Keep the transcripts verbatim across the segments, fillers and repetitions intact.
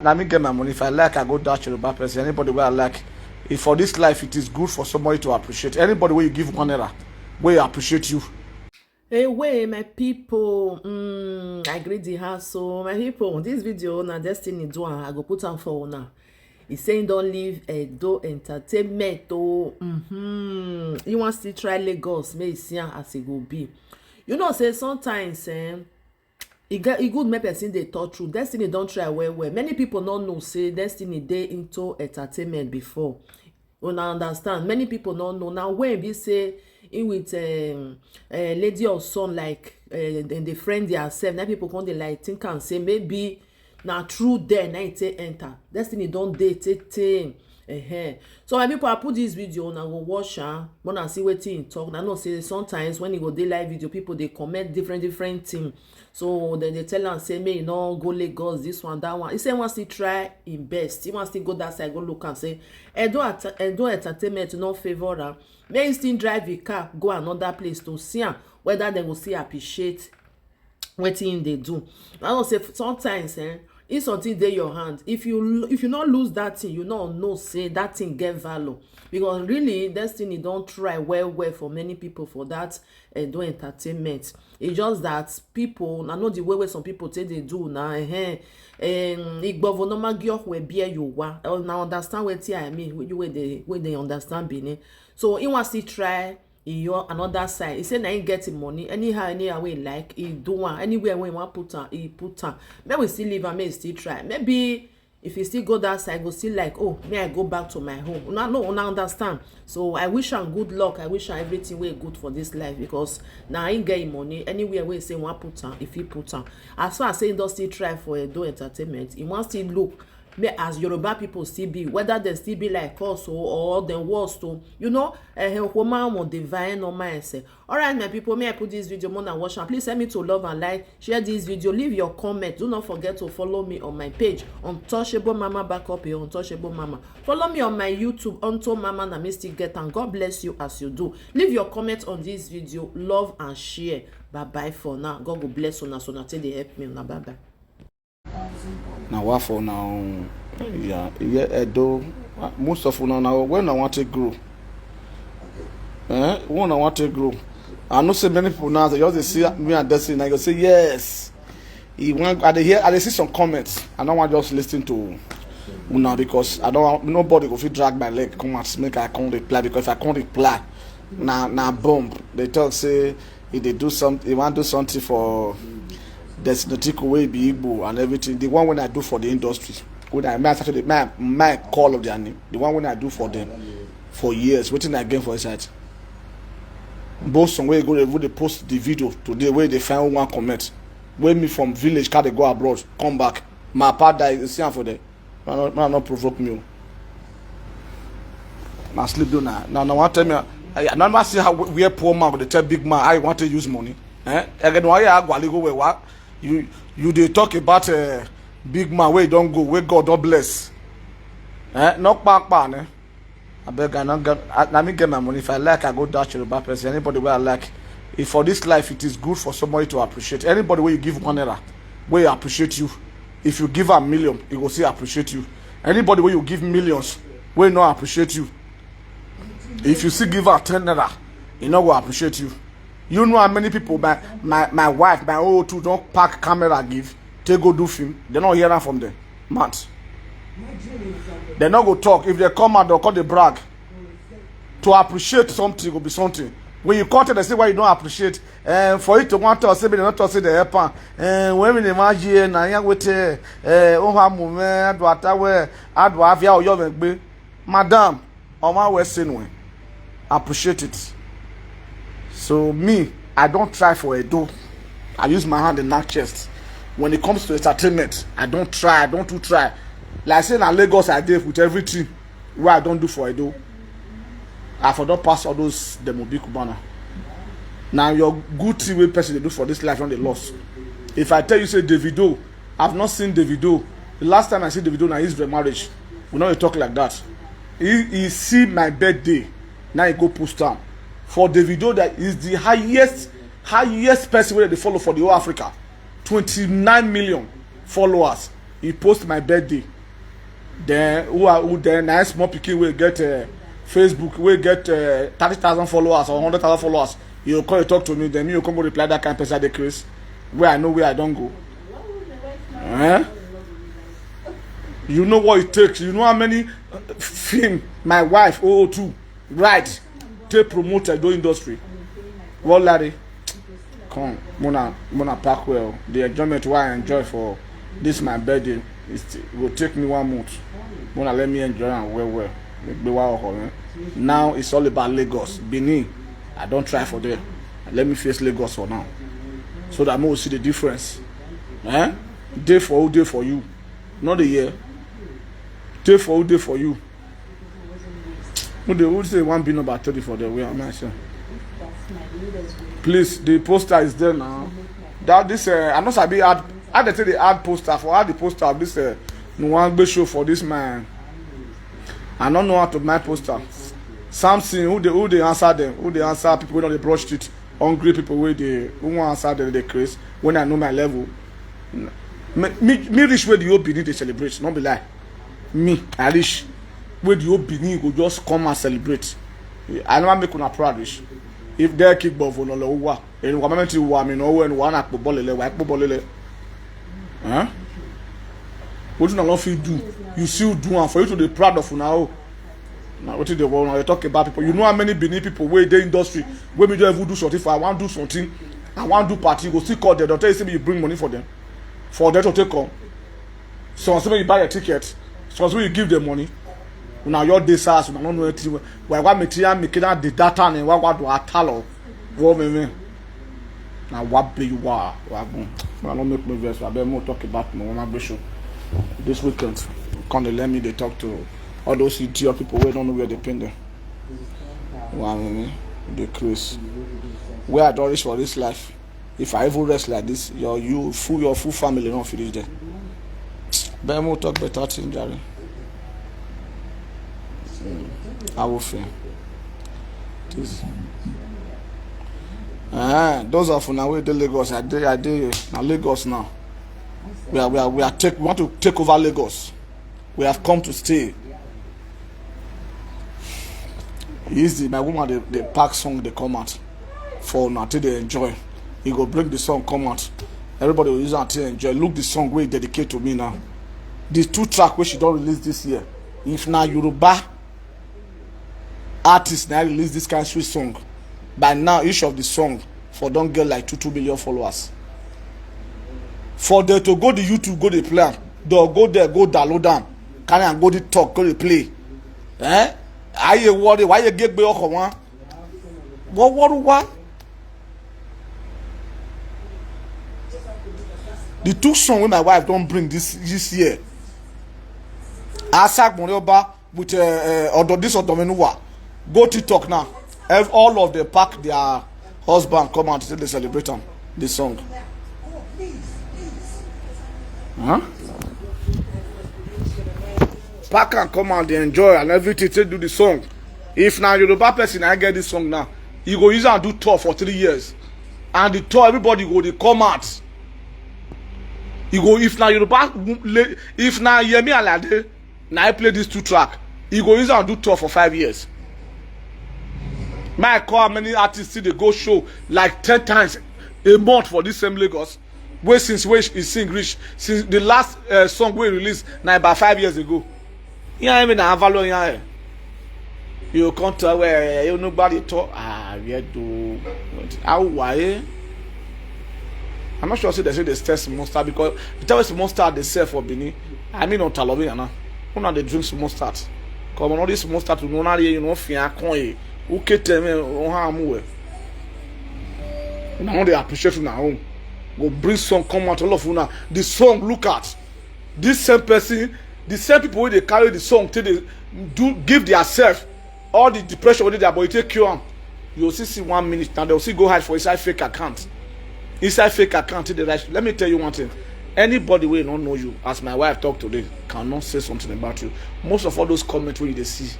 Na me get my money. If I like, I go dash Yoruba person. Anybody where I like. If for this life, it is good for somebody to appreciate. Anybody where you give one naira, where you appreciate you. Away, my people. Mm, I greet the house. So, my people, this video na Destiny do am. I go put am for una. He say he don leave Edo Entertainment. Oh, mm-hmm. He wants to try Lagos. May he see am as e go be. You know, say sometimes, eh, e get e good make person dey talk true. Destiny don try well well. Many people no know say Destiny dey into entertainment before. Una understand? Many people no know. Now when be say he with um, uh, lady of son like uh, dem dey friend theirself, na people come dey like think am say maybe na true there na him take enter. Destiny don dey tey tey. Uh-huh. So my people, I put this video, una go watch am, una see wetin he talk. Na know say sometimes when he go dey live video, people dey comment different different thing. So dem dey tell am say make he no go Lagos, this one, that one. He say he wan still try him best. He wan still go that side, go look am say Edo, Ata- Edo Entertainment no favour am. Make he still drive him car go another place to see am whether dem go still appreciate wetin him dey do. I know say sometimes, eh, if something dey your hand, if you if you no lose that thing, you no know say that thing get value. Because really, Destiny don try well well for many people for that Edo Entertainment. E just that people, I know the way wey some people take dey do na, eh, eh, igbovo no ma gi okwe bie yowa. Una understand wetin I mean? You wey dey wey dey understand Benin. So he wan still try e your another side. He say na him get him money. Anyhow, anyhow wey he like, he do am. Anywhere wey he wan put am, he put am. Make we still leave am, make he still try. Maybe if he still go that side, go still like, oh, may I go back to my home? Una know, una understand. So I wish am good luck. I wish am everything wey good for this life, because na him get him money. Anywhere wey he say he wan put am, if he put am. As far as say he don still try for Edo Entertainment, he wan still look me as Yoruba people still be, whether dem still be like us o, or dem worse o. You know, eh, eh, woman won divine no mind say. All right, my people, may I put this video more than watch am. Please help me to love and like, share this video, leave your comment. Do not forget to follow me on my page, Untouchable Mama Backup, your Untouchable Mama. Follow me on my YouTube, Unto Mama na me still get am. God bless you as you do. Leave your comment on this video, love and share. Bye bye for now. God go bless una, so una take dey help me. Una bye bye. Na wa for now. Yeah, yeah, Edo. Most of una now when I want to grow. Eh, when I want to grow. I know say many people now they just dey see me and Destiny and I go say yes. He want I dey hear I dey see some comments. I don't want just listen to una because I don't want nobody go fit drag my leg come and make I come reply, because if I come reply, na na bomb. They talk say if they do something, they want do something for Destiny Etiko wey be Igbo and everything. The one when I do for the industry, when I my actually my my call of their name, the one when I do for them for years, wetin I gain for inside. Both some wey go dey post the video today wey dey find one comment, wey me from village carry go abroad, come back, my papa die, you see am for there. Man, no, man, no provoke me. O. Na sleep do na. Na na wan tell me. I, I never see how where poor man go dey tell big man how he want to use money. Eh? Again, why you agwali go where what? You you dey talk about uh, big man where he don't go, where God don't bless. Eh? Not back pan, eh? I beg I not get I, let me get my money. If I like, I go dash Yoruba person. Anybody where I like. If for this life it is good for somebody to appreciate. Anybody where you give one naira, where you appreciate you. If you give a million, he go say appreciate you. Anybody where you give millions, will not appreciate you. If you still give her ten naira, he not go appreciate you. You know how many people my my, my wife, my old two don't pack camera give, take go do film. They not hear that from them. Months. They not go talk. If they come out, they'll call the brag. To appreciate something will be something. When you cut it, they say why you don't appreciate. And for it to want to say they not to say the help. And when we imagine na ya with eh oh ha mu me adu atawe adu avia oyo me gbe. Madam, on my way same way. Appreciate it. So me, I don't try for Edo. I use my hand and knock chest. When it comes to entertainment, I don't try, I don't too try. Like I say na Lagos I dey with everything wey I don't do for Edo. I for don pass all those dem obi cubana. Now your good thing wey person dey do for this life don dey lost. If I tell you say Davido, I've not seen Davido. The last time I see Davido na his marriage. We no dey talk like that. He he see my birthday, now he go post am. For Davido, that is the highest highest person wey dey follow for the whole Africa. Twenty-nine million followers. He post my birthday. Then who are who then? Nice small pikin wey get uh, Facebook, wey get uh, thirty thousand followers or hundred thousand followers. You come talk to me, then me you come go reply that kind of person dey craze. Where I know where I don't go. Eh? You know what it takes. You know how many uh, film my wife oh oh two right take promote Edo industry. What Larry? Come, Mona, Mona pack well. The enjoyment why I enjoy for this my birthday is will take me one month. Mona let me enjoy am well well. Egbewa Oho, eh? Now it's all about Lagos, Benin. I don't try for there. Let me face Lagos for now, so that I will see the difference. Eh? Day for who day for you, not the year. Day for who day for you. Who dey who say one be number three for the way am I say? Please, the poster is there now. That this uh, I no sabi add. How they take the add poster for add the poster of this uh, Nwangbe show for this man. I don't know how to my poster. Something who they who they answer them, who they answer people wey no dey brush teeth, hungry people wey dey who wan answer them dey craze. When I know my level, me me, me reach where the whole Benin dey celebrate, no be lie. Me I reach where the whole Benin go just come and celebrate. I never make una proud reach. If they kick ball for no wa, and wa mama ti wa me no when wa na po ball le wa po ball le. Huh? What you no fit do? You still do am for you to dey proud of una o. Na wetin dey worry una dey talk about people. You know how many Benin people wey dey industry wey me don even do something for? I wan do something, I wan do party, you go still call them, dem tell you say make you bring money for them, for them to take come. Some say make you buy a ticket, some say make you give them money. Una your dey SARS, una no know anything. Why why me tia me kina the data ne why why do atalo? Wo me me. Na wa be you are wa gun. Una no make me vex. I be more talk about my mama show this weekend. Come dey let me dey talk to all those idiot people wey don't know where they pain them. Wow, me, me, dey craze. Where I don reach for this life. If I even rest like this, your you full your full family no fit reach there. But mo talk better thing, Jerry. I will fail. This. Ah, those of una wey dey Lagos, I dey, I dey na Lagos now. We are, we are, we are take, we want to take over Lagos. We have come to stay. Easy, my woman, they, they pack song, they come out for una till they enjoy. You go bring the song, come out. Everybody will use it till enjoy. Look the song we dedicate to me now. These two track which she don't release this year. If now Yoruba artist now release this kind of sweet song, by now each of the song for don't get like two two million followers. For them to go the YouTube, go the plan, they'll go there, go download them, carry and go the talk, go the play. Eh? Aye worry, why you get me off one? What what what? The two song wey my wife don bring this this year, Asagbonrioba with uh, uh, Odo this Odomenuwa, go TikTok now. Ev- All of them pack their husband come out say they celebrate am. This song. Huh? Pack and come out, they enjoy and everything. Take do the song. If now Yoruba person I get this song now, you go use and do tour for three years, and the tour everybody go dey come out. You go if now Yoruba, if now Yemi Alade, now I play these two track. You go use and do tour for five years. My call how many artists still dey go show like ten times a month for this same Lagos. Wey since wey he sing reach since the last uh, song wey he release na about five years ago. Ihe anyị na avalụ onye ahụ. You come tell where you nobody talk ah where do how why? I'm not sure say they say they test monster because the time monster they sell for Benin. I mean on Talovina now. Una dey drink small start. Come on, all this small start, you know, not you know, fear coin. Who can tell me on how I'm well? Una no dey appreciate una own. Go bring song come out all of una. The song look at this same person, the same people wey dey carry the song take dey do give their self all the depression wey dey their body take cure am. You go still see one minute now, they go still go hide for inside fake account. Inside fake account take dey write. Let me tell you one thing. Anybody wey no know you, as my wife talk today, cannot say something about you. Most of all those comments wey you dey see,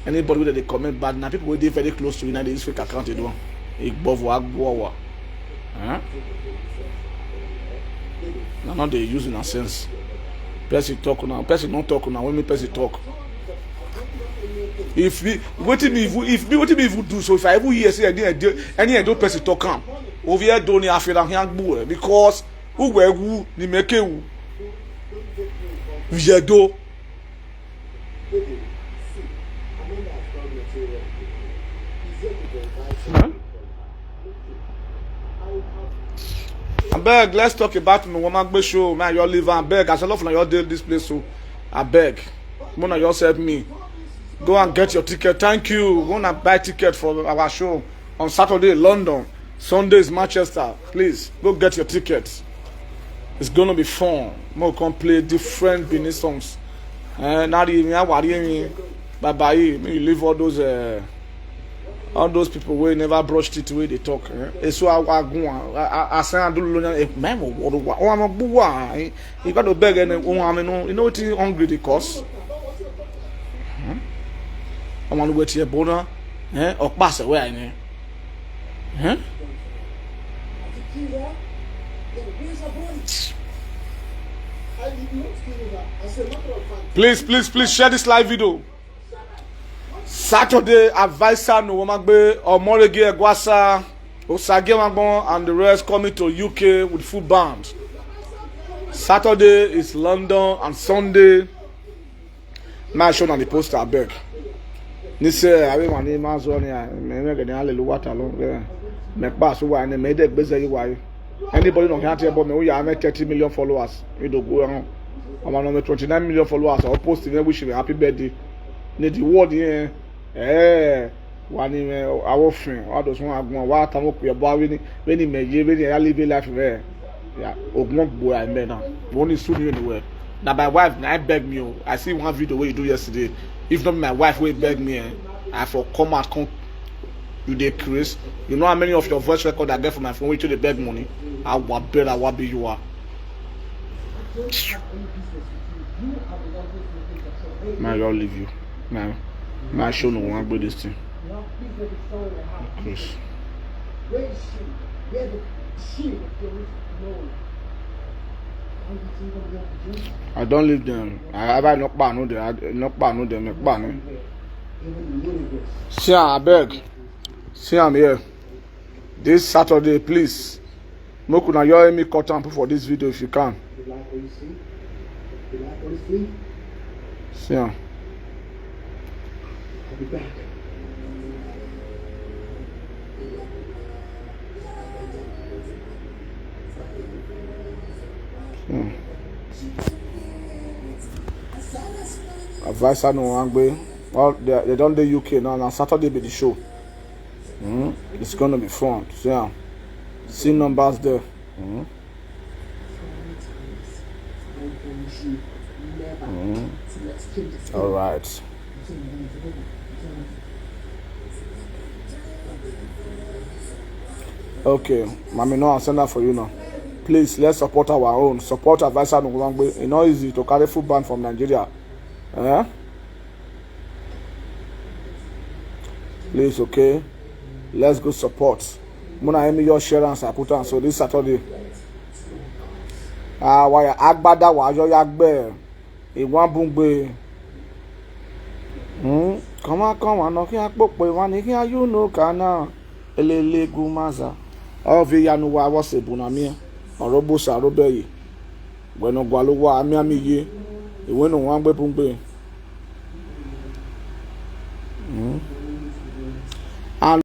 anybody wey dey comment bad na people wey dey very close to you na dey use fake account dey do am. Igbovo agbowa. Huh? Na no dey use una sense. Person talk now, person no talk now. When me person talk, if me wetin me even if me wetin me even do so, if I even hear say any Edo any Edo person talk am, over here do ni afira hian gbu, because who we who ni make who we Edo. Abeg, let's talk about Nwomagbe show. Man, your liver. Abeg, as all of you all dey this place, so abeg, una just help me. Go and get your ticket. Thank you. Go and buy ticket for our show on Saturday, London. Sunday is Manchester. Please go get your ticket. It's gonna be fun. Mo come play different Benin songs. Eh, not even Awari, Baba, you leave all those uh, all those people wey never brush teeth wey dey talk. Eh? Eso awagun asan adulu lo yan memo woro wa o amo gbuwa. You got to beg any o amo no, you know what hungry dey cause? Hmm? Ọmọ ni wetin e bona. Eh? Okpa se we ni. Eh? Please, please, please share this live video. Saturday, Adviser Nwomagbe, Omorege Egwasa, Osage Magbon, and the rest coming to U K with full band. Saturday is London and Sunday. Now show na the poster, abeg. Ni se abi wani ma zo ni a me me gani ale lu wata lo be. Me pa so wa ni me de gbeze yi wa yi. Anybody no can tell me we have thirty million followers. We do go on. I'm on twenty-nine million followers. I'll post them, wish me happy birthday. Ni the world here. Eh, wani me awo fin. Wa do sun agun wa ta mo pe bo we ni we ni me ye we ni ya live life me. Yeah, ogun gbo ya me na. Won ni su ni anywhere. Na my wife na I beg me o. I see one video wey you do yesterday. If not my wife wey beg me, eh, I for come out come you dey craze. You know how many of your voice record I get for my phone wey you take dey beg money? Awa bera wa be you are. May I all leave you. Now, now show no one with this thing. Chris. I don't leave them. I have I not ban them. I not ban them. Not ban them. See, I beg. See, I'm here. This Saturday, please. Make una your me cut and put for this video if you can. You like what you see? You like what you see? See am. I'll be back. Hmm. Adviser Nwomagbe. Well, they, they don dey U K now. Na Saturday be the show. Mm, it's gonna be fun. See am. See numbers there. Mm. Mm. All right. Okay, mommy, no, I'll send that for you now. Please, let's support our own. Support Adviser Nwomagbe. It's not easy to carry full band from Nigeria. Eh? Please, okay? Let's go support. Muna emi your share and support am so this Saturday. Ah, why agbada wa yo ya gbe. Iwan bungbe. Hmm? Come on, come on, no ki akpo pe wa ni ki ayu no kana. Elele gumaza. Ovi yanu wa wo se bunamia. Orobo sa robeyi. Gweno gwa lo wa ami ami ye. Iwe no wan gbe bungbe.